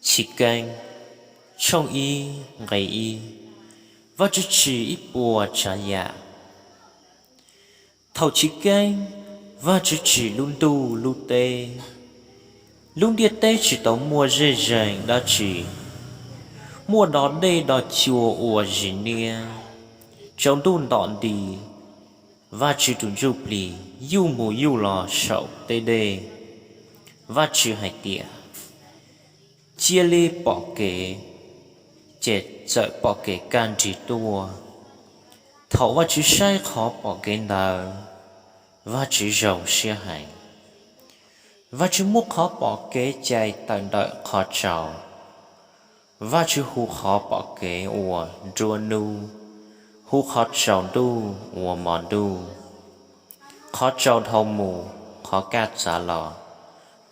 Chiv Keeb tshooj ib nqe ib. Vajtswv tsim ib puas tsav yam. Thaum chiv keeb, Vajtswv tsim lub ntuj lub teb. Lub ntiaj teb tsis tau muaj zej zeeg dab tsi, muaj do dej do cua ua zis niab, tsaus ntuj ntom nti. Vajtswv tus ntsuj plig yuj mus yuj los saum tej dej. Vajtswv hais tias, cia li pom kev. Ces txawm pom kev kaj nrig tuaj. Thaum Vajtswv saib qhov pom kev ntawd, Vajtswv zoo siab heev. Vajtswv muab qhov pom kev cais tawm ntawm qhov tsaus. Vajtswv hu qhov pom kev ua nruab hnub, hu qhov tsaus ntuj ua hmo ntuj. Qhov tsaus dhau mus, qhov kaj txav los,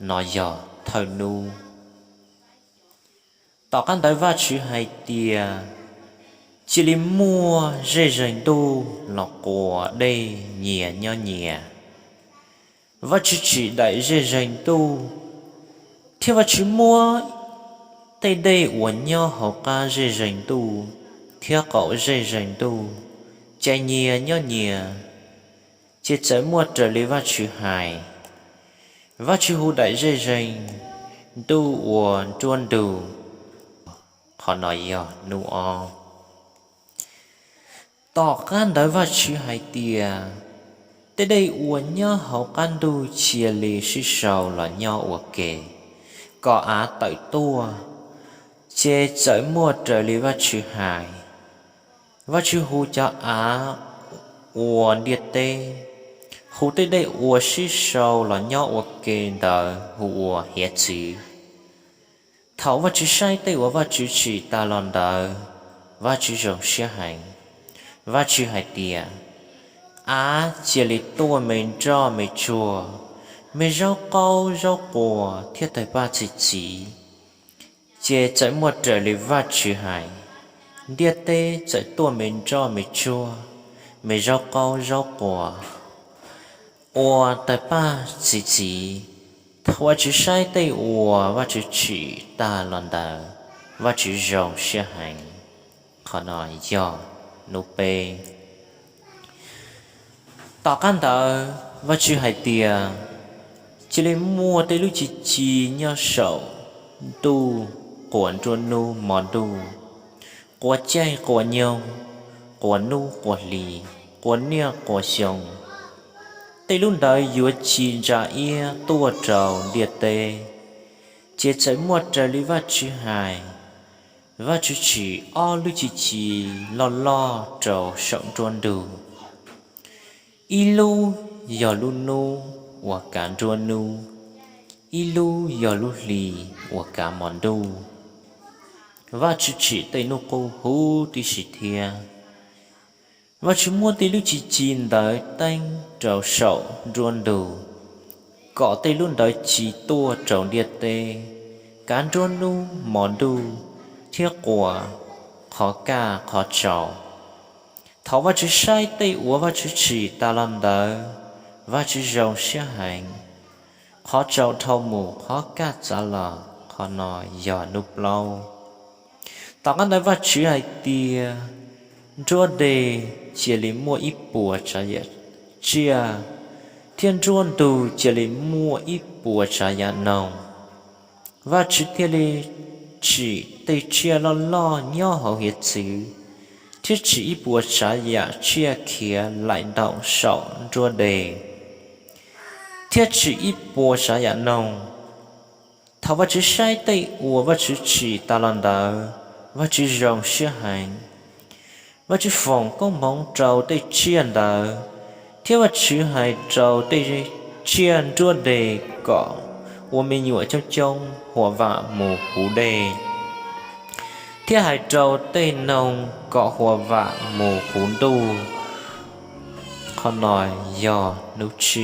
no yog thawj hnub. Tom qab ntawd Vajtswv hais tias, cia li muaj zej zeeg ntuj los quas dej nyias nyob nyias. Vajtswv tsim daim zej zeeg ntuj, thiab Vajtswv muab tej dej uas nyob hauv qab zej zeeg ntuj thiab qaum zej zeeg ntuj cais nyias nyob nyias, ces txawm muaj raws li Vajtswv hais. Vajtswv hu daim zej zeeg ntuj ua nruab hnub. Qhov no yog hnub ob. Tom qab ntawd Vajtswv hais tias, tej dej uas nyob hauv qab ntuj cia li sib sau los nyob ua ke, kom av tawm tuaj, ces txawm muaj raws li Vajtswv hais. Vajtswv hu cov av ua ntiaj teb, hu tej dej uas sib sau los nyob ua ke ntawd hu ua hiav txwv. Thaum Vajtswv saib tej uas Vajtswv tsim tas los ntawd, Vajtswv zoo siab heev. Vajtswv hais tias, av cia li tuaj me nroj me tsuag, me zaub qaub zaub quas thiab tawg paj txi txiv. Ces txawm muaj raws li Vajtswv hais. Ntiaj teb txawm tuaj me nroj me tsuag, me zaub qaub zaub quas, ua tawg paj txi txiv. Thaum Vajtswv saib tej uas Vajtswv tsim tas los ntawd, Vajtswv zoo siab heev. Qhov no yog hnub peb. Tom qab ntawd Vajtswv hais tias, cia li muaj tej lub ci ci nyob saum ntuj quas nruab hnub hmo ntuj, quas caij quas nyoog, quas hnub quas hlis, quas niaj quas xyoo. Tej lub ntawd yuav ci ntsa iab tuaj rau ntiaj teb. Ces txawm muaj raws li Vajtswv hais. Vajtswv tsim ob lub ci ci loj loj rau saum nruab ntug. Ib lub yog lub hnub uas kav nruab hnub, ib lub yog lub hli uas kav hmo ntuj. Vajtswv tsim tej hnub qub huv tib si thiab. Vajtswv muab tej lub ci ci ntawd teeb rau saum nruab ntug, kom tej lub ntawd ci tuaj rau ntiaj teb, kav nruab hnub hmo ntuj thiab quas qhov kaj qhov tsaus. Thaum Vajtswv saib tej uas Vajtswv tsim tas los ntawd, Vajtswv zoo siab heev. Qhov tsaus dhau mus, qhov kaj txav los, qhov no yog hnub plaub. Tom qab ntawd Vajtswv hais tias, nruab deg cia li muaj ib puas tsav yam tsiaj, thiab nruab ntug cia li muaj ib puas tsav yam noog. Vajtswv thiaj li tsim tej tsiaj loj loj nyob hauv hiav txwv, thiab tsim ib puas tsav yam tsiaj khiav laim ntaum saum nruab deg, thiab tsim ib puas tsav yam noog. Thaum Vajtswv saib tej uas Vajtswv tsim tas los ntawd, Vajtswv zoo siab heev. Vajtswv foom koob hmoov rau tej tsiaj ntawd, thiab Vajtswv hais rau tej tsiaj nruab deg kom ua me nyuam coob coob huam vam mus huv dej, thiab hais rau tej noog kom huam vam mus huv ntuj. Qhov no yog hnub